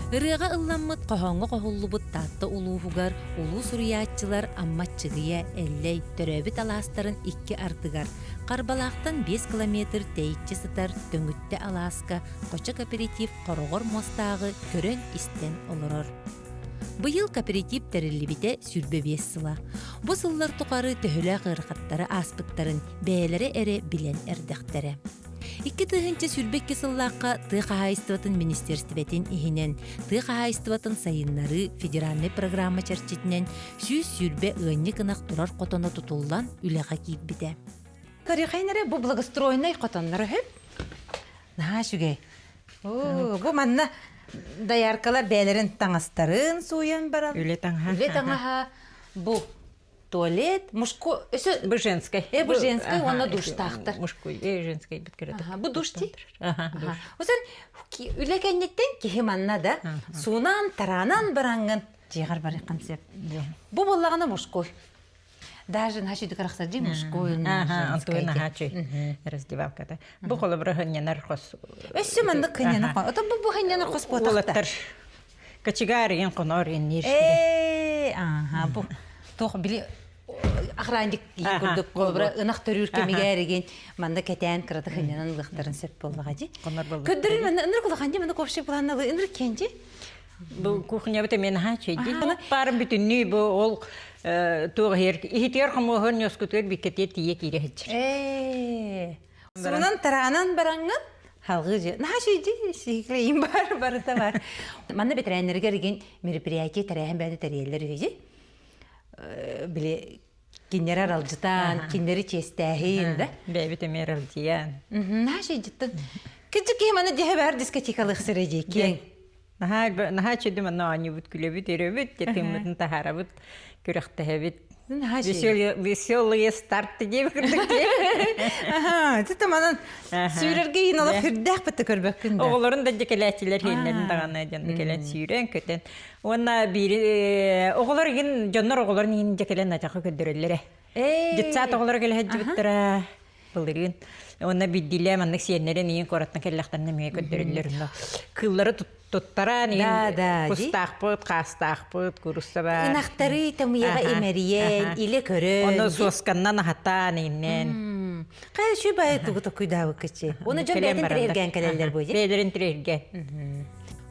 Ырыаҕа ылламмыт, хоһооҥҥо хоһуллубут Таатта улууһугар улуу суруйааччылар Амма Аччыгыйа, Эллэй төрөөбүт алаастарын икки ардыгар, Харбалаахтан 5 километр тэйиччи сытар Төҥүттэ алааска Хочо кооператив хороҕор муостааҕы көрөн-истэн олорор. Быйыл кооператив тэриллибитэ 25 сыла. Бу сыллар тухары төһөлөөх ыарахаттары ааспыттарын бэйэлэрэ эрэ билэн эрдэхтэрэ. 2022 сыллаахха тыа хаһаайыстыбатын министиэристибэтин иһинэн тыа хаһаайыстыбатын сайыннарыы федеральнай программа чэрчитинэн 120 ыанньык ынах турар хотоно тутуллан үлэҕэ киирбитэ. Көрүөххэ бу благоустроеннай хотоннор үһү. Наһаа үчүгэй. Бу манна дояркалар бэйэлэрин таҥастарын сууйан баран. Үлэ таҥаһа. Үлэ таҥаһа. Бу туалет, мужской, өсө Бу женскай. Бу женскай уонна душтаахтар. Мужской, женскай бит көрөтө. Бу душ ти. Аха, душ. Осон үлэ кэнниттэн киһи манна да суунан, тараанан бараҥҥын дьиэҕэр барыаххын сөп. Бу буоллаҕына мужской. Даже наша карахсарди мужской. Ага, онтугу наһаа раздевалката. Бу холобура хынньанар хос. Өссө маннык хынньанар хос. Ото бу бу хынньанар хос буотахта. Кочегар иен хонор иеннир. Ээ, аха, бу туох били охранник курдук холобура ынах төрүүр кэмигэр игин манна кэтээн кырата хынньанан ылыахтарын сөп буоллаҕа дии. Көрдөрүн манна ынырык улахан дии, манна общий планналы ынырык киэн дии. Бу кухнябыт эмиэ наһаа үчүгэй. Баарын бүтүннүү бу ол туох иһэр иһитигэр хомуоһун ньоскутугар биккэтиэр тиийэ киирэ сылдьар. Ээ. Суунан тараанан бараҥҥын халгыы дьиэ. Наһаа үчүгэй сиһиклэйим бар барыта бар. Манна бэтэрээннэригэр игин мероприятие тэрээһин бэйэтэ тэрийэллэр үһү дии. Били кинилэри аралдьытан, кинилэри чиэстээһин да. Бэйэбит эмиэ аралдьыйан. Наһаа үчүгэй Кырдьык киһи маны дьиэ баар дискотекалыах сирэ дии киэҥ. Наһаа наһаа үчүгэй манна оонньуубут, күлэбит, өрөбүт, тыыммытын таһаарабыт, күрэхтэһэбит. Веселые старты диэбит курдук Аха, тите манан сүүрэргэ иин олох хүрдээх бытта көрбөккүн да. Оҕолорун да дьэкэлээччилэр иһиннэрин даҕаны дьон кэлэн сүүрэн көтөн. Уонна биир оҕолор игин дьоннор оҕолорун иин дьэкэлэн атаха көрдөрөллөрө. Детсад оҕолоро кэлэ сылдьыбыттара. Былырыын. Уонна биддилээ маннык сиэннэрин иин куораттан кэллэхтэринэ эмиэ көрдөрөллөр. Кыыллары туттаран иин кустаахпыт, хаастаахпыт, курусса баар. Ынахтары тамыйаҕа имэрийэн, илэ көрөн. Ону суосканнан аһатаан ииннэн. Хайа үчүгэй баайы тугу токуйдаабыккычы. Уну дьон бэйэтин тириэргээн кэлэллэр буо Бэйэлэрин тириэргээн.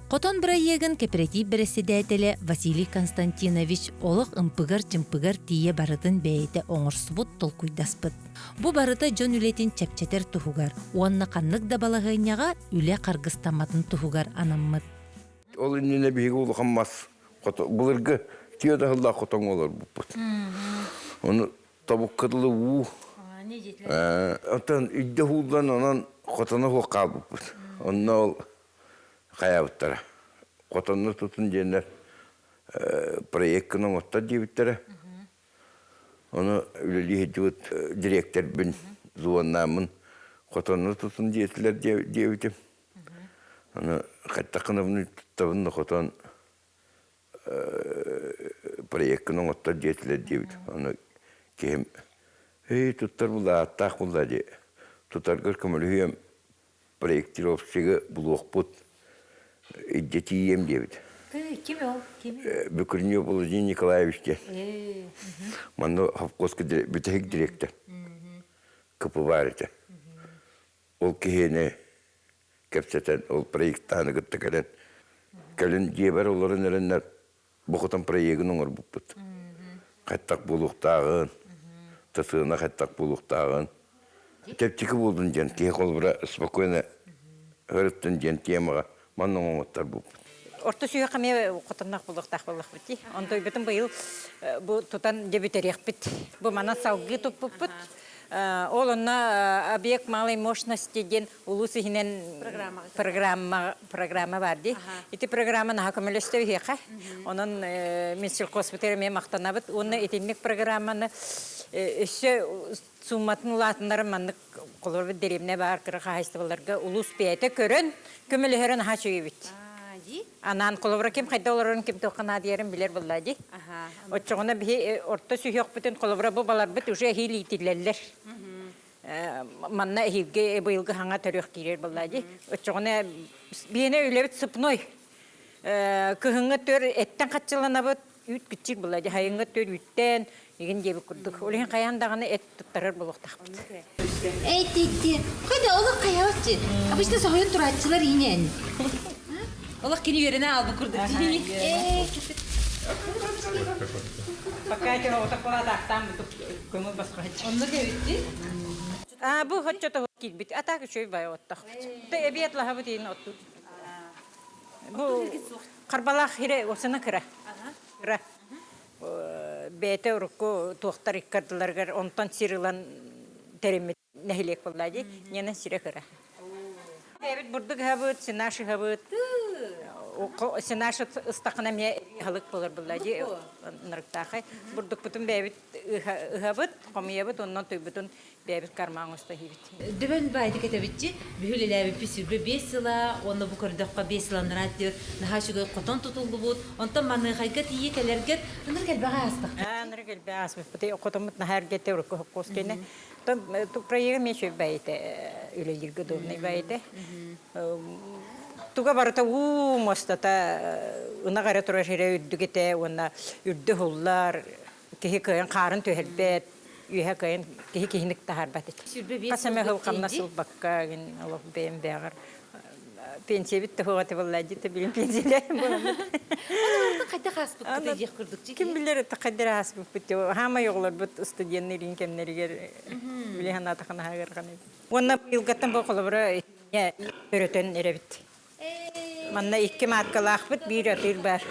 Хотон бырайыагын кэпэрэтиип бэрэссэдээтэлэ Василий Константинович олох ымпыгар-чымпыгар тиийэ барытын бэйэтэ оҥорсубут, толкуйдаспыт. Бу барыта дьон үлэтин чэпчэтэр туһугар уонна ханнык да балаһыанньаҕа үлэ харгыстамматын туһугар анаммыт. Ол иннинэ биһиги улахан мас былыргы түөрт аһыллаах хотоҥҥо олорбуппут. Ону тобукка дылы уу оттон үрдэ уһууллан онон хотоно суох хаалбыппыт. Онно ол хайаабыттара. Хотонно тутун диэннэр проеккын оҥоттор диэбиттэрэ. Ону үлэлии сылдьыбыт дириэктэрбин звоннааммын хотонно тутун диэтилэр диэбитим. Аны хайдах гынабыный туттабын да хотон проеккын оҥоттор диэтилэр диэбит. Аны киһим эй туттар булааттаах булла дии тутаргар көмөлөһүөм проектировщигы булуохпут илдьэ тиийиэм диэбит. Ким ол? Ким? Бөкүрньү Владимир Николаевич диэн. Манна совхозка бүтэһик директор. КП баар этэ. Ол киһини кэпсэтэн, ол проектааны кытта кэлэн, кэлин дьиэбэр олорон эрэннэр бу хотон проегын оҥорбуппут. Хайдах буолуохтааҕын, тасыына хайдах буолуохтааҕын. Чэпчэки буоллун диэн киһи холобура спокойно ырыттын диэн темаҕа манна оҥоттарбыппыт. Орто сүһүөх эмиэ хотонноох буолуохтаах буоллахпыт дии. Онтойбутун быйыл бу тутан дьэ бүтэриэхпит. Бу манан салгыы туппуппут. Ол онно объект малой мощности диэн улуус иһинэн программа программа бар дии. Ити программа наһаа көмөлөстө биһиэхэ. Онон Минсельхозпытыгар эмиэ махтанабыт. Уонна итинник программаны өссө сумматын улаатыннаран маннык холобур дэриэбинэ баар кыра хаһаайыстыбаларга улуус бэйэтэ көрөн көмөлөһөрө наһаа үчүгэй эбит. Анаан холобура ким хайда олорорун ким туохха наадыйарын билэр буолла дии. Оччоҕуна биһи орто сүһүөхпүтүн холобура бу баларбыт уже эһиил иитиллэллэр. Манна эһиилги быйылгы хаҥа төрүөх киирэр буолла дии. Оччоҕуна биһиэнэ үлэбит сыпной. Кыһыҥҥы төр эттэн хаччыланабыт, үүт киччик була дьэ хайыҥҥы төр үүттэн игин диэбит курдук. Ол иһин хайаан даҕаны эт туттарар буолуохтаахпыт. Эй, ти, хайда олох хайааччы. Обычно соһуйан турааччылар иинэн. Олох кини үөрэнэ аалбыт курдук. Пока отох була көҥүл босхо Онно кэбитти. А бу хоччото киирбит. А так үчүгэй бай оттохпут. Тэ эбиэт лаһабыт иин оттут. Бу Харбалаах хире осына кыра. Кыра. Бэйэтэ урукку туохтар иккардыларыгар онтон сир ылан тэриммит нэһилиэк буолла дии. Ньэнэн сирэ кыра. Бэйэбит бурдук ыһабыт, сенаж ыһабыт. Сенаж ыстахына эмиэ ыһалык буолар буолла дии. Нырыктаахай. Бурдукпутун бэйэбит ыһабыт, хомуйабыт, оннон туйбутун бэйэбит карман оҥосто иһибит. Дөбөн баайдык этэбитчи, бүһүлэлээбиппит 25 сыла, уонна бу көрдөххө 5 сыланнараат диир, наһаа үчүгэй хотон тутуллубут, онтон маныахайга тиийэ кэлэргэр ынырык элбэҕи аастах. Ынырык элбэҕи ааспыппыт. Хотоммут наһаа эргэтэ урукку хопкуос кэннэ. Проега эмиэ үчүгэй баайыта үлэлииргэ удобнай баайыта. Туга барыта уу муостата ынах эрэ турар сирэ үрдүк этэ уонна үрдү уһуллар, киһи кыайан хаарын түһэрбэт, үөһэ кыайан киһи киһини таһаарбат этэ. Хас эмэ сыл хамнас ылбакка олох бэйэм бэйэҕэр пенсиябит да суох этэ буолла дии билин пенсиялээн буоламмыт. Хайдах ааспыккыт диэх курдук Ким билэр хайдах ааспыппыт хаамай оҕолорбут студенныырын кэмнэригэр били санаатахына аһыырхан Уонна быйылгаттан бу холобура өрөтөн эрэбит. Манна икки мааткалаахпыт, биир атыыр баар.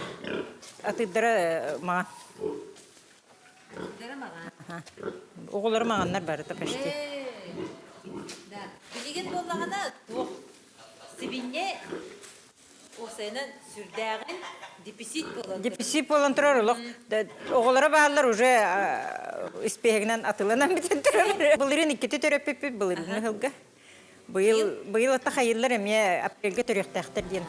Атыырдара маҥан. Оҕолоро маҥаннар барыта почти. Да. Билигин буоллаҕына туох сибинньэ уопсайынан сүрдээҕин дефицит буолан Дефицит буолан турар олох. Оҕолоро бааллар уже испиэһэгинэн атыланан бүтэн турар. Былырыын иккити төрөппүппүт былырыыҥҥы сылга. Быйыл быйыл ата хайыллар эмиэ апрельга төрүөхтээхтэр диэн.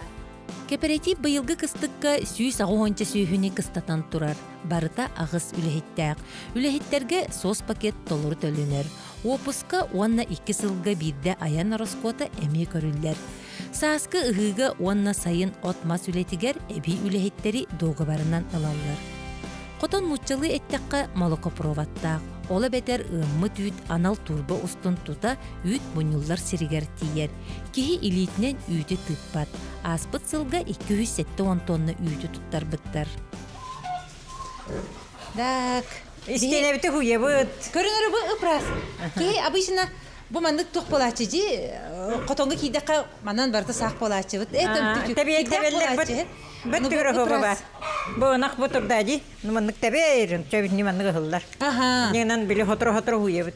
Кэпэрэтиип быйылгы кыстыкка 180 сүөһүнү кыстатан турар. Барыта аҕыс үлэһиттээх. Үлэһиттэргэ соцпакет толору төлөнөр. Уоппуска уонна икки сылга биирдэ айан ороскуота эмиэ көрүллэр. Сааскы ыһыыга уонна сайын от-мас үлэтигэр эбии үлэһиттэри дуогабарынан ылаллар. Хотон нууччалыы эттэххэ молокопроводтаах, ол эбэтэр ыаммыт үүт анал турба устун тута үүт мунньуллар сиригэр тиийэр. Киһи илиитинэн үүтү тыыппат. Ааспыт сылга 270 тонна үүтү туттарбыттар. Так. Истиэнэбити хуйабыт. Көрүҥ бу ыпраас. Киһи обычно бу маннык туох буолааччы дии хотоҥҥо киирдэххэ манан барыта саах буолааччыбыт. Э Тэбиэйдэбэллэр быт быт түгэр бар. Бу ынах бу турда дии. Маннык тэбээр, чөбүтүнү маннык ыһыллар. Аха. Ньыгынан били хоторо-хоторо хуйабыт.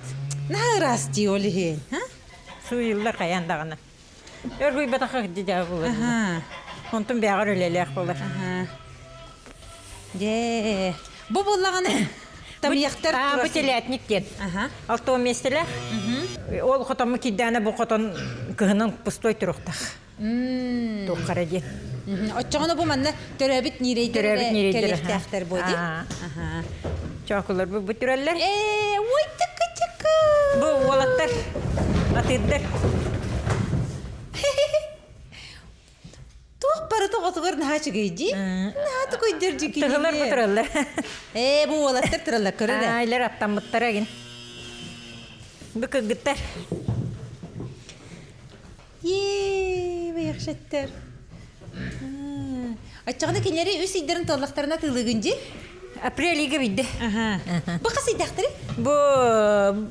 Наһаа ыраас дии ол иһин. Сууйуллар хайаан даҕаны. Өр хуйбатахха дьэ буолар. Аха. Онтун бэҕэр үлэлээх буолар. Аха. Дьэ. Бу буоллаҕына тамыйахтар Бу телятник диэн. Аха. Алта миэстэлээх. Ол хотомму киирдээнэ бу хотон кыһынын пустой туруохтаах. Туоххара диэн. Оччоҕуна бу манна төрөөбүт ньирэйдэр Төрөөбүт ньирэйдэр. кэлиэхтээхтэр буо дии. Чоокулар бу бу түрэллэр. Ээ, ой чыкы чыкы. Бу уолаттар атыырдар. Туох барыта оҕотугар наһаа үчүгэй дии. Наһаа тукуйдур дьүкүйдүү. Тыһылар бу тураллар. Ээ, бу уолаттар тураллар, көрөр ээ. Айлар аттаммыттара эгин. Бу кыргыттар. Йee, бэйэхшэттэр. Оччоҕуна кинилэри үс ыйдарын туоллахтарына атыылыыгын дии? Апрель ыйга бидде. Бу хас ыйдаахтары? Бу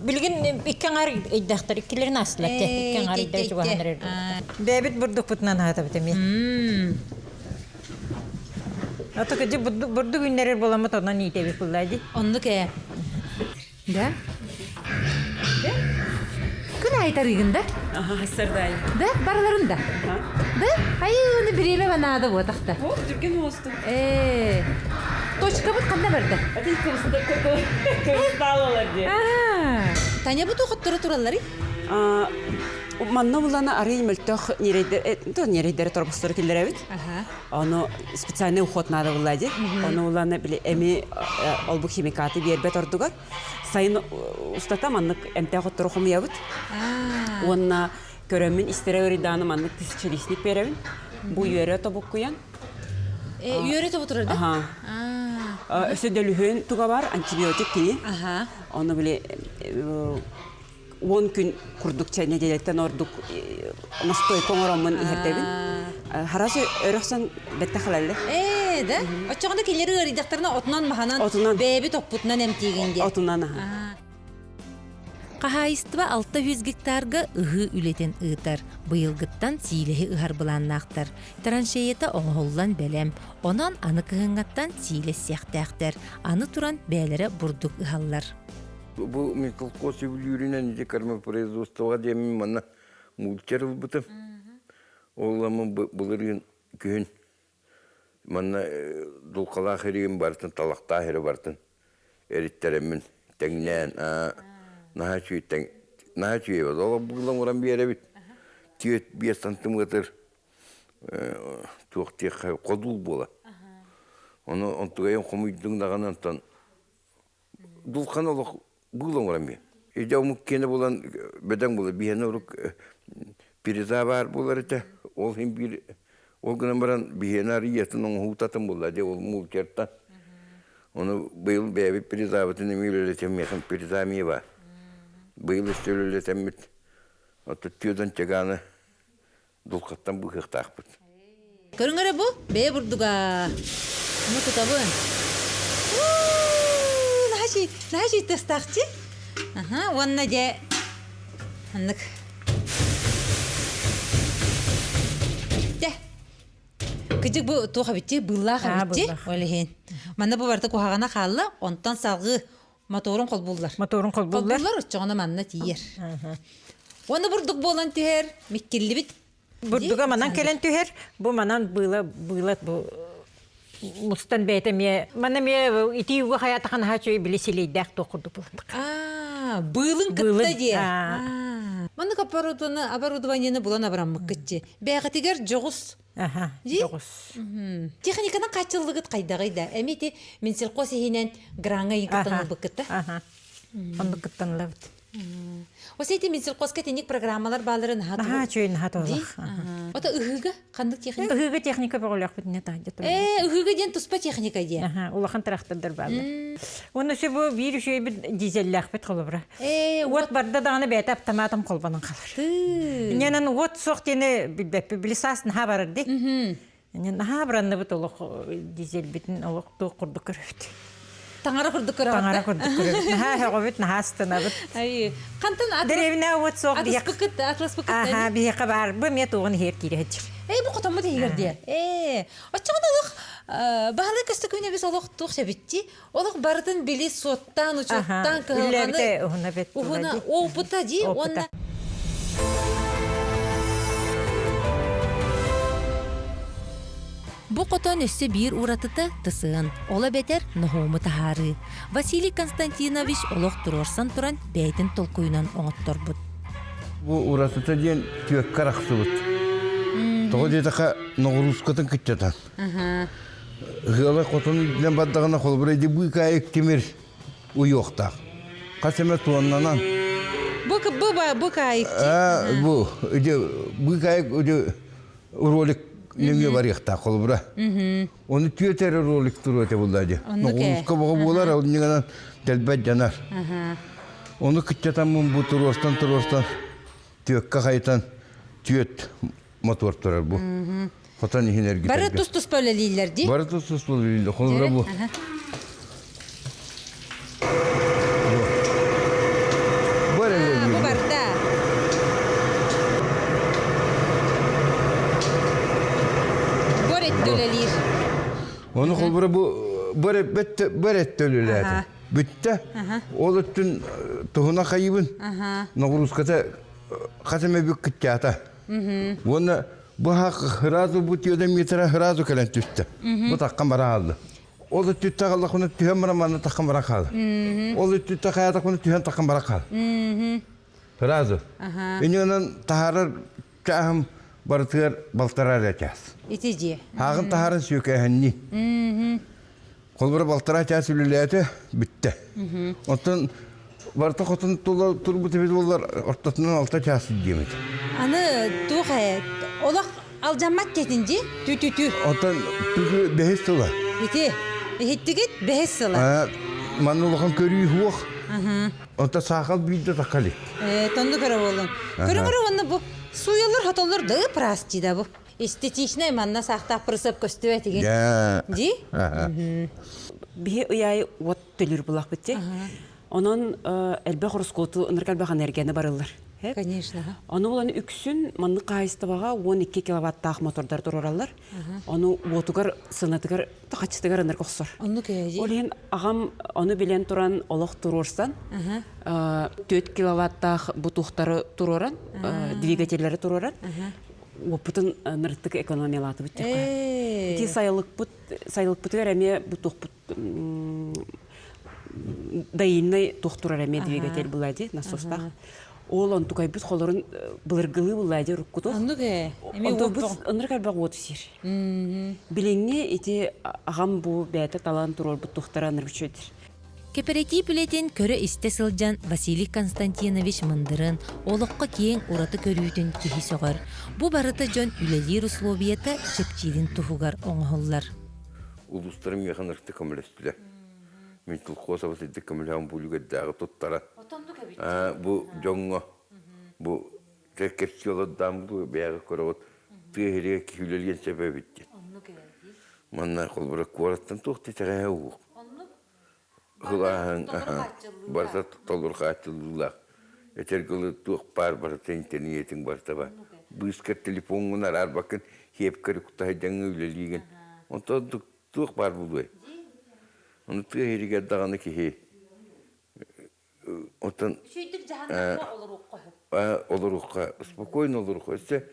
билигин икки аҥаар ыйдаахтар, иккилэрин аастылар те. Икки аҥаар ыйдар чугаһаннар Бэйэбит бурдукпутунан аһатабыт эмиэ. Ото кыдьы бурдук үүннэрэр буоламмыт онон иитэбит буллаа дии. Оннук ээ. Да? Да? Күн аайы тарыыгын да? Аха, сардай. Да? Барыларын да? Да? Айыыны бириэмэ банаада буотахта. О, түрген оосту. Ээ. Точкабыт ханна барда? Ати кыбыстаалалар дии. Таня бу туохотторо туралларый? Манна булана арый мөлтөх ньирэйдэр торбостору киллэрэбит. Ону специальный уход надо булла ди. Ону уланы били эми ол бу химикаты биэрбэт ордугар. Сайын устата маннык эмтээх оттору хомуйабыт. Уонна көрөммүн истэрэ ырыйдааны маннык тысячелистник беребин. Бу үөрэ тобуккуйан. Үөрэ тобутурар да? Аха. Өссө дөлүһүөн туга бар, антибиотик кини. Аха. Ону били 10 күн курдук чэ нэдиэлэттэн ордук настойка оҥороммун иһэрдэбин. Харасы өрөхсөн бэтте халаллы. Ээ, да? Оччоҕуна кинилэри ыарыйдахтарына отунан маһанан Отунан. бэйэбит оппутунан эмтиигин диэн. Отунан аха. Хаһаайыстыба 600 гектарга ыһыы үлэтин ыытар. Быйылгыттан сиилэһи ыһар былааннаахтар. Траншеята оҥоһуллан бэлэм. Онон аны кыһыҥҥаттан сиилэссиэхтээхтэр. Аны туран бэйэлэрэ бурдук ыһаллар. Бу мин колхоз үбүлүүрүнэн ити кормопроизводствоҕа диэммин манна мультер ылбытым. Ол ламын былырыын күһүн манна дулхалаах ириим барытын талахтаах ири барытын эриттэрэммин тэҥнээн наһаа үчүгэй тэҥ наһаа үчүгэй ол быылан уран биэрэбит түөрт биэс сантиметр туох диэххэ ходуул буола ону онтугайын хомуйдуҥ даҕаны онтон Дулхан олох быыл оҥорон биэ. Идэ омук киэнэ булан бөдөҥ була биһиэнэ урук переза баар буолар этэ. Ол иһин биир ол гынан баран биһиэнэ арыйыатын оҥоһуутатын булла дьэ ол мултертан. Ону быйыл бэйэбит перезабытын эмиэ үлэлэтэн миэхэ переза эмиэ баар. Быйыл өссө үлэлэтэммит оттон түөдэн чагааны дулхаттан быыһыахтаахпыт. Көрүҥ эрэ бу, бэйэ бурдуга. Ону тутабын. Наһаа тыстаахчы. Аха, уонна дьэ аннык. Дэ. Кыдьык бу туох эбитти, быыллаах эбитти, ол иһин. Манна бу барыта куһаҕана хаалла, онтон салгыы Моторун холбууллар. Моторун холбууллар. Холбууллар, оччоҕуна манна тиийэр. Уонна бурдук буолан түһэр, миккиллибит. Бурдуга манан кэлэн түһэр, бу манан быыла быыла бу мустан бэйэтэ эмиэ манна эмиэ итии ууга хайаатахан аһаа үчүгэй били силиэйдээх туох курдук булан Аа, быылын кытта диэ. Маннык оборудованиены булан абыраммыккытчы. Бэйэҕитигэр дьоҕус Аха, дьоҕус. Техниканан хааччыллыгыт хайдаҕый да? Эми ити Минсельхоз иһинэн граҥҥа иин кыттан ылбыккыт да? Аха. Оннук кыттан ылабыт. Ос ити Минсельхозка итинник программалар бааларын наһаа Наһаа үчүгэй наһаа туһалаах. Ото ыһыыга ханнык техника? Ыһыыга техника бөҕөлөөхпүт не таһдьа Ээ, ыһыыга диэн туспа техника диэн. Аха, улахан трактордар бааллар. Уонна өссө бу биир үчүгэйбит дизеллээхпит холобура. Ээ, Уот барда даҕаны бэйэтэ автоматом холбонон хаалар. Тыы. Инньэнэн уот суох диэни билбэппит. Били саас наһаа барар дии. Инньэ наһаа баранныбыт олох дизельбитин олох туох курдук көрөбүт. Таҥара курдук көрөҕүт. Таҥара курдук көрөбүт. Наһаа өһөҕөбүт, наһаа астынабыт. Айыы. Хантан Дэриэбинэ уот суох Атласпыкыт, атласпыкыт. Аха, биһиэхэ баар. Бу эмиэ туоҕун иһиэр киирэ сылдьар. Эй, бу хотоммут иһигэр диэ. Ээ, оччоҕуна олох баһылай көстөкүүнэбис олох туох сэбитти? Олох барытын били суоттаан, учуоттаан кыһалҕаны уһуна бет уһуна опыта дии уонна Бу хотон өссө биир уратыта тысыан, ол эбэтэр ноһуому таһаарыы. Василий Константинович олох туруорсан туран бэйэтин толкуйунан оҥотторбут. Бу уратыта диэн түөккэ арахсыбыт. Тоҕо диэтэхэ ноҕуруускатын кыччатан. Ыала хотун үрдүнэн бардаҕына холобура ити быыкаайык тимир уйуохтаах. Хас эмэ туоннанан. Бу бу бу каайык. Бу ити быыкаайык ити ролик нөҥүө барыахтаах холобура. Ону түөт эрэ ролик туруо этэ булла дии. Ноҕурууска боҕо буолар, ол ньыганан дэлбэт дьанар. Ону кыччатаммын бу туруорсан туруорсан түөккэ хайытан түөт мотуор турар бу. Хотон иһин эргитэргэ. Бары тус-туспа үлэлииллэр дии. Бары тус-туспа үлэлииллэр. Холобура бу. Бу эрэ Бу барда. Бу эрэ үлэлиир. Ону холобура бу бу эрэ бу эрэ үлэлээтэ. Бүттэ. Ол өттүн туһуна хайыбын. Ноҕурууската хас эмэ бүк кыччаата. Уонна бу сразу бу түөдэ метра сразу кэлэн түстэ. Бу таххан бара хаалла. Ол өттүттэ хааллахпына түһэн баран манна таххан бара хаалла. Ол өттүттэ хаятахпына түһэн таххан бара хаалла. Сразу. Иннинэн таһаарар чааһым барытыгар балтараа эрэ чаас. Ити дьиэ. Ааҕын таһааран сүөкээһиннии. Холобура балтараа чаас үлэлээтэ, бүттэ. Оттон барыта хотун тула турбут эбит буоллар, ортотунан алта чаас диэмит. Аны туох ээ, олох Алдьаммат диэтин дии? Тү-тү-тү. Оттон бүгү бэһис сыла. Ити, иһиттигит бэһис сыла. Манна улахан көрүү суох. Онто саахал биирдэ такалик. Э, тонну көрө буоллун. Көрүҥ өрө уонна бу сууйаллар хотоллор да ыпраас дии да бу. Эстетичнэй манна саахтаах прысып көстүбэт игин. Дии? Биһи ыйаайы уот төлүүр булахпыт ти. Онон элбэх ороскуоту ынырык элбэх энергияны барыллар. Конечно. Ону булан үксүн маннык хаһайыстыбаҕа 12 киловаттаах мотордар турараллар. Ону уотугар сынатыгар тахаччытыгар ынырык охсор. Оннук ээ. Ол иһин аҕам ону билэн туран олох туруорсан 4 киловаттаах бутухтары туруоран, двигателлэри туруоран уоппутун нырыттык экономиялаатыбыт диэххэ. Ити сайылыкпыт сайылыкпытыгар эмиэ бутухпут доильнай туох турар эмиэ двигатель была ди насостаах. Ол онтукайбыт холорун былыргылыы булла ди уруккуту. Оннук ээ. Онтубут ынырык элбэх уоту сиир. Билиҥҥи ити аҕам бу бэйэтэ талан туруорбут тухтара ынырык үчүгэйдир. Кэпэрэтиип үлэтин көрө-истэ сылдьан Василий Константинович мындырын, олоххо киэҥ ураты көрүүтүн киһи сөҕөр. Бу барыта дьон үлэлиир условията чэпчиирин туһугар оҥоһуллар. Улуустарым миэхэ ынырыктык көмөлөстүлэр. Мин колхоза сылдьык көмөлөһөн бу үлүгэрдээҕи туттара. Бу дьоҥҥо бу кэпсии олордаан бу бэйэҕэ көрөҕүт тыа иһиригэр киһи үлэлиэн сөп эбит диэн. Манна холобура куораттан туох да итэҕэһэ уһук. Ылааһын барыта толору хааччыллыылаах. Этэргэ дылы туох баар барыта интэриниэтиҥ барыта баар. Быыскар телефоҥҥун араарбаккын, сиэпкэр укта сылдьаҥҥын үлэлиигин. Онтон туох баар буолуой? Ону тыа иһигэр даҕаны киһи оттон Үчүгэйдик дьаһаннахха олоруохха сөп. Олоруохха, спокойно олоруохха. Өссө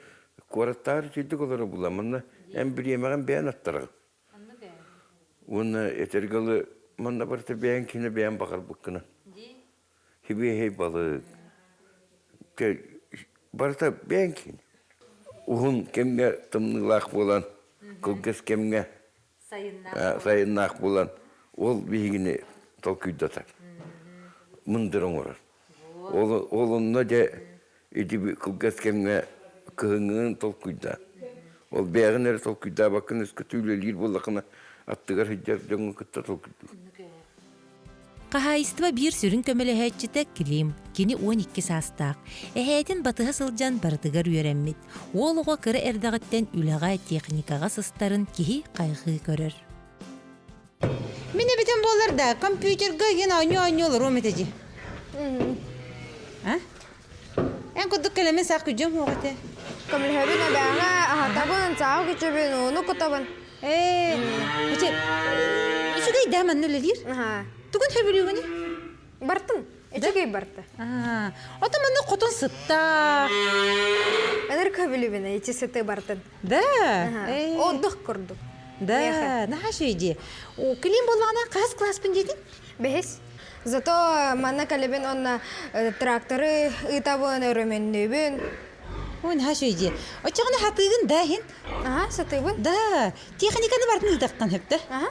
куораттааҕар үчүгэйдик олоро була. Манна эн бириэмэҕин бэйэн аттараҕын. Уонна этэргэ дылы, манна барыта бэйэҥ киһини бэйэҥ баҕарбыккынан. Сибиэһэй балык, барыта бэйэҥ киһини. Уһун кэмҥэ тымныылаах буолан, кылгас кэмҥэ сайыннаах буолан, ол биһигини толкуйдатар, мындыр оҥорор. Ол, ол онно дьэ Ити кылгас кэмҥэ кыһыҥҥыгын толкуйдаа. Ол бэйэҕин эрэ толкуйдаабаккын өскөтө үлэлиир буоллаххына, аттыгар сылдьар дьоҥҥун кытта толкуйдуур. Хаһаайыстыба биир сүрүн көмөлөһөөччүтэ Клим. Кини 12 саастаах. Эһээтин батыһа сылдьан барытыгар үөрэммит. Уол оҕо кыра эрдэҕиттэн үлэҕэ, техникаҕа сыстарын киһи хайҕыы көрөр. Мин эбитим буоллар да, компьютерга игин оонньуу-оонньуу олоруом этэ дии. А? Эн курдук кэлэмин саах күдьүм суох этэ. Көмөлөһөбүн эбээҕэ, аһатабын, сааҕы күчүбүн, ууну кутабын. Ээ, ити үчүгэй да манна үлэлиир. Аха. Тугун сөбүлүүгүнүй? Бартын. Үчүгэй барта. Аа, ото манна хотун сыттаах. Ыныр көбүлүбүн, ити сыты бартын. Да. Ээ. Отдых курдук. Да, наһаа үчүгэй дии. Килин буоллаҕына хаһыс класспын диэтиҥ? Бэһис. Зато манна кэлэбин уонна тракторы ыытабын, өрөмүөннүүбүн. Ой, наһаа үчүгэй дии. Оччоҕуна сатыыгын да иһин? Аха, сатыыбын. Да, техниканы барытын ыытаххын сөп да? Аха.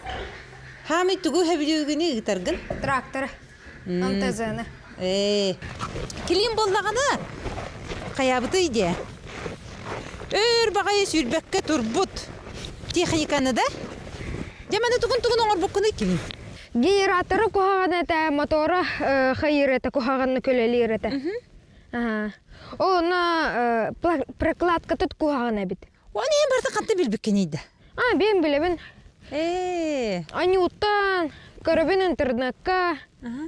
Хаамый тугу сөбүлүүгүнүй ыытаргын? Тракторы. МТЗ-ны. Ээ, килиим буоллаҕына, хайаабытый диэ? Өөр баҕайы сүүрбэккэ турбут техниканы да? Дьэ, маны тугун-тугун оҥорбуккунуй килиим? Генераторы куһаҕан этэ, мотора хайыыр этэ, куһаҕаннык үлэлиир этэ. Ол онно прокладката куһаҕан эбит. Оны иһин барыта ханта билбиккиний да? А, бэйэм билэбин. Ээ. Анюттан, көрөбүн интернекка.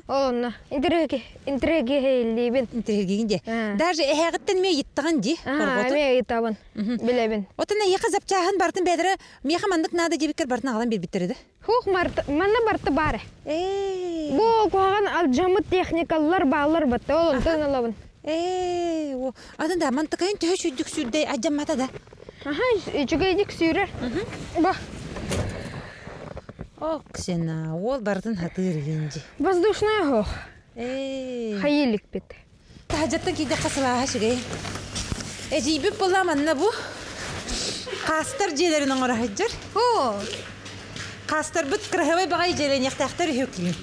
Ол онно интригэһиллиибин. Интригэһиллиигин дии. Даже эһээҕиттэн эмиэ ыйыттаҕын дии. Эмиэ ыйытабын. Билэбин. Отон эйиэхэ запчааһын барытын бэйэлэрэ миэхэ маннык наада диэбиккэр барытын аҕалан биэрбиттэрэ да? Хух, манна барыта баар. Ээ. Бу куһаҕан алдьаммыт техникалар бааллар батта, ол онтон ылабын. Ээ, атын да мантыкайын төһө сүүрдүк сүүрдэй алдьаммата да? Аха, үчүгэйдик сүүрэр. Ба. Оксена, уол барытын хатыыр игинди. Воздушная хоох. Ээ. Хайиликпит. Таһдьаттан киирдэххэ сылааһа үчүгэй. Эдьиийбит буолла манна бу хаастар дьиэлэрин оҥоро сылдьар. Оо. Хаастарбыт кыраһыабай баҕайы дьиэлэниэхтээхтэр үһү киин.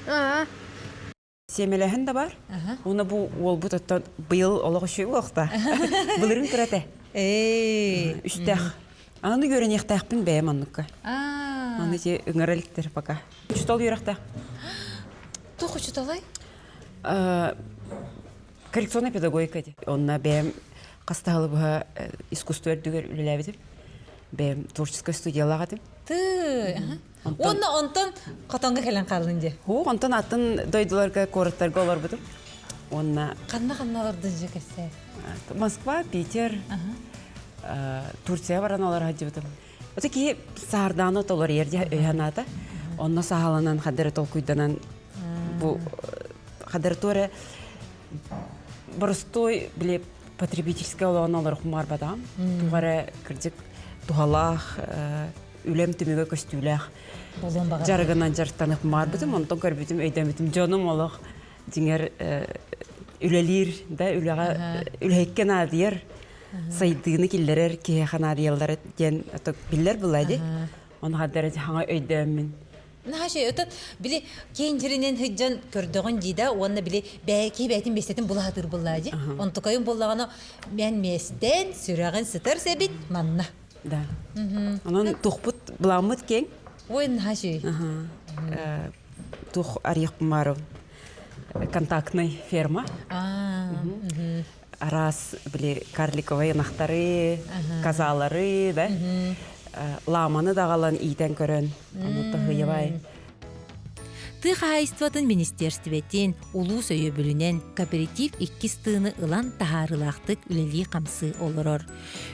Аа. Сиэмэлэһин да бар. Уна бу уолбут оттон быйыл олох үчүгэй буолуохта. Былырыын кыра этэ. Ээ. Үстэх. Аны үөрэниэхтээхпин бэйэм оннукка. Аны ити ыҥыра иликтэр пока. Учутал үөрэхтээх. Туох учуталай? Коррекционная педагогика ди. Онна бэйэм хастаһылы быһа искусство үрдүгэр үлэлээбитим. Бэйэм творческая студиялаах этим. Ты. Уонна онтон хотонго кэлэн хааллын дии. Һуу, онтон атын дойдуларга, куораттарга олорбутум. Уонна Ханна-ханна олордун дьэ кэссе? Москва, Питер, Турция баран олоро сылдьыбытым. Ото киһи саардааны толор ер дии өйһанаата. Онно саһаланан хадары толкуйданан бу хадары туора боростуой били потребительскай олоҕун олорохум барбатаҕым. Туох эрэ кырдьык туһалаах үлэм түмүгэ көстүүлээх дьарыгынан дьарыктаныах баарбытым. Онтон көрбүтүм, өйдөммүтүм. Дьонум олох дьиҥэр үлэлиир да үлэҕэ үлэһиккэ наадыйар сайдыыны киллэрэр киһиэхэ наадыйаллара диэн биллэр буолла дии. Ону хаддара хаҥа өйдөөммүн. Наһаа шей, отон били киин сиринэн сылдьан көрдөҕүн дии да уонна били бээ киһи бэйэтин миэстэтин була сатыыр буоллаа дии. Онтукайын буоллаҕына мен миэстэн сүрэҕин сытар сэбит манна. Да. Онон тухпут былааммыт киэҥ. Ой, наһаа шей. Тух арыйахпын контактный ферма. Араас били карликовай ынахтары, казалары, да, ламаны даҕалан иитэн көрөн, ону тоһуйабай. Тыа хаһаайыстыбатын министиэрстибэтин улуус өйөбүлүнэн кооператив иккис тыыны ылан таһаарыылаахтык үлэлии-хамсыы олорор.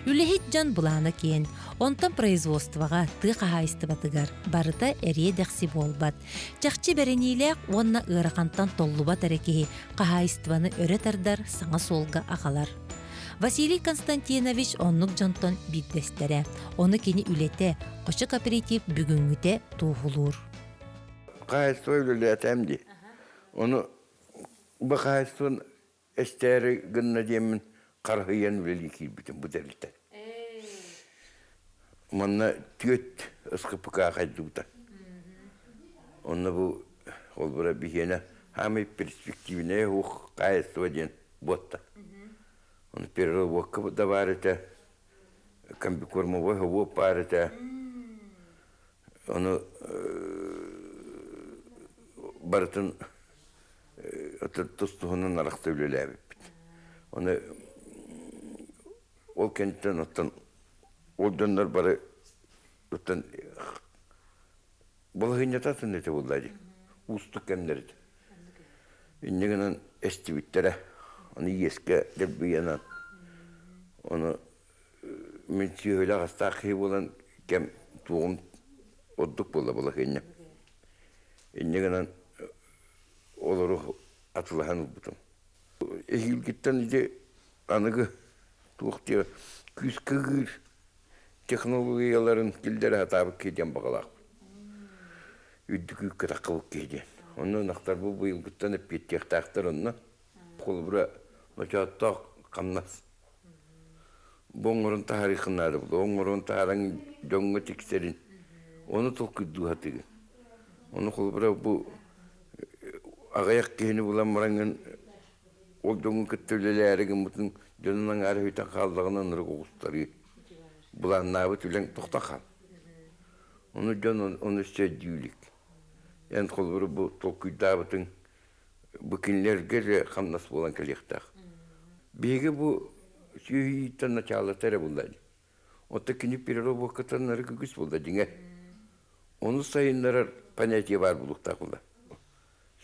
Үлэһит дьон былаана киэн, онтон производствоҕа, тыа хаһаайыстыбатыгар барыта эриэ-дэхси буолбат. Чахчы бэриниилээх уонна ыарахантан толлубат эрэ киһи хаһаайыстыбаны өрө тардар саҥа суолга аҕалар. Василий Константинович оннук дьонтон биирдэстэрэ. Ону кини үлэтэ, Хочо кооператив бүгүҥҥүтэ туоһулуур. Хаһаайыстыба үлэлээтэм дии. Ону бу хаһаайыстыбаны эстээри гынна диэммин харыһыйан үлэлии киирбитим бу тэрилтэ. Манна түөт СХПК хайдыбыта. Онно бу холбура биһиэнэ хаамай перспективнэй ух хаһаайыстыба диэн буотта. Ону переработка да баар этэ, комбикормовой хобуоп баар этэ. Ону барытын тус-туһунан арахса үлэлээбиппит. Ону ол кэнниттэн оттон ол дьоннор бары оттон балаһыанньата атын этэ буолла дии. Уустук кэмнэр этэ. Инньэ гынан эстибиттэрэ. Аны иэскэ дэлбийэнэн ону мин сүөһүлээх астаах киһи буолан кэм туоҕум ордук буолла балаһыанньа. Инньэ гынан олору атылаһан ылбытым. Эһиилгиттэн ити аныгы туох диэ күүскэ ыгыыр технологияларын киллэрэ сатаабыт киһи диэн баҕалаахпын. Үрдүк үүккэ таххыбыт киһи диэн. Онно ынахтар бу быйылгыттан эппиэттиэхтээхтэр онно. Холобура, ночооттоох хамнас. Бу оҥорон таһаарыаххын наада буолуо. Оҥорон таһааран дьоҥҥо тиксэрин. Ону толкуйдуу сатыыгын. Ону холобура бу аҕыйах киһини булан бараҥҥын ол дьоҥҥун кытта үлэлээри гыммытын дьонун аҥаара үтэн хааллаҕына ынырык оҕустарыы. Былааннаабыт үлэҥ тохто хаал. Ону дьон ону өссө өйдүү илик. Эн холобура бу толкуйдаабытыҥ бу кинилэргэ эрэ хамнас буолан кэлиэхтээх. Биһиги бу сүөһүйүүттэн начаалата эрэ булла дии. Оттон кини переработкатан ырык үгүс буолла дьиҥэ. Ону сайыннарар понятие баар буолуохтаах буолла.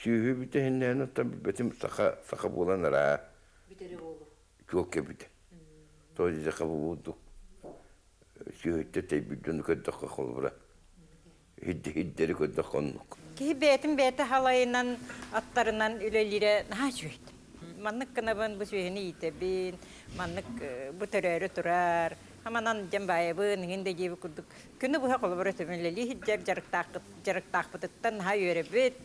Сүөһү бүтэһиннээн оттон билбэтим саха саха буолан араа. Бүтэри буолу. Чуолка бүтэ. Тоҕо диэтэххэ бу бурдук сүөһүттэн тэйбит дьону көрдөххө холобура Хиддэри көрдөххө оннук. Киһи бэйэтин бэйэтэ халайынан, аттарынан үлэлиирэ наһаа үчүгэй. Маннык гынабын, бу сүөһүнү иитэбин, маннык бу төрөөрү турар, аманан дьэн баайабын, иҥин да диэбит курдук. Күнү быһа холобура өтөбүн үлэлии сылдьар дьарыктаахпытыттан наһаа үөрэбит.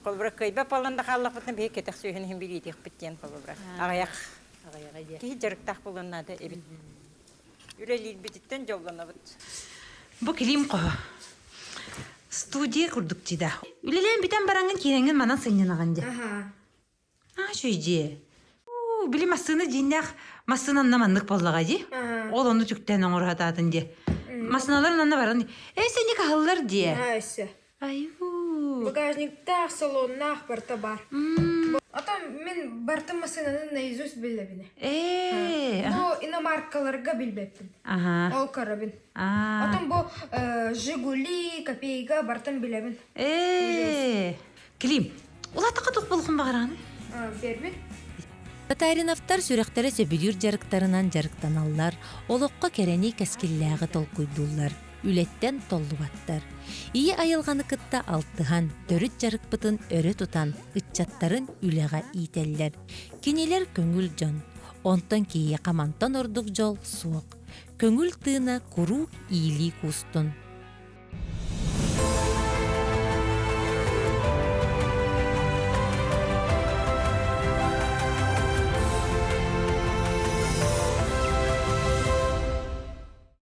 Холобура кыайбат буолан да хааллахпытына биһиги кэтэх сүөһүнү иһин билиитиэхпит диэн холобура. Аҕыйах. Киһи дьарыктаах буолуон наада эбит. Үлэлиирбититтэн дьоллонобут. Бу килиим хоһо. Студия курдук дии Үлэлээн бүтэн бараҥҥын киирэҥҥин манан сынньанаҕын дии. Аха. Аа, үчүгэй дьиэ. Били массыына дьиҥнээх массыынанна маннык буоллаҕа дии. Ол ону түктээн оҥоро сатаатын дии. Массыыналар онно баран, ээ сенник аһыллар дии. Аа, өссө. Айуу. Багажниктаах, салоннаах барыта баар. Отон мин бартым массыынаны наизусть билэбин. Ээ. Бу иномаркаларга билбэппин. Аха. Ол көрөбүн. Аа. Отон бу Жигули, Копейка бартын билэбин. Ээ. Клим, улаатахха туох буолуоххун баҕараҕыный? Бербин. Татариновтар сүрэхтэрэ сөбүлүүр дьарыктарынан дьарыктаналлар, олоххо кэрэни кэскиллээҕи толкуйдууллар, үлэттэн толлубаттар. Ийэ айылҕаны кытта алтыһан, төрүт дьарыкпытын өрө тутан, ыччаттарын үлэҕэ иитэллэр. Кинилэр көҥүл дьон. Онтон киһиэхэ мантан ордук дьол суох. Көҥүл тыына куруук иилии куустун.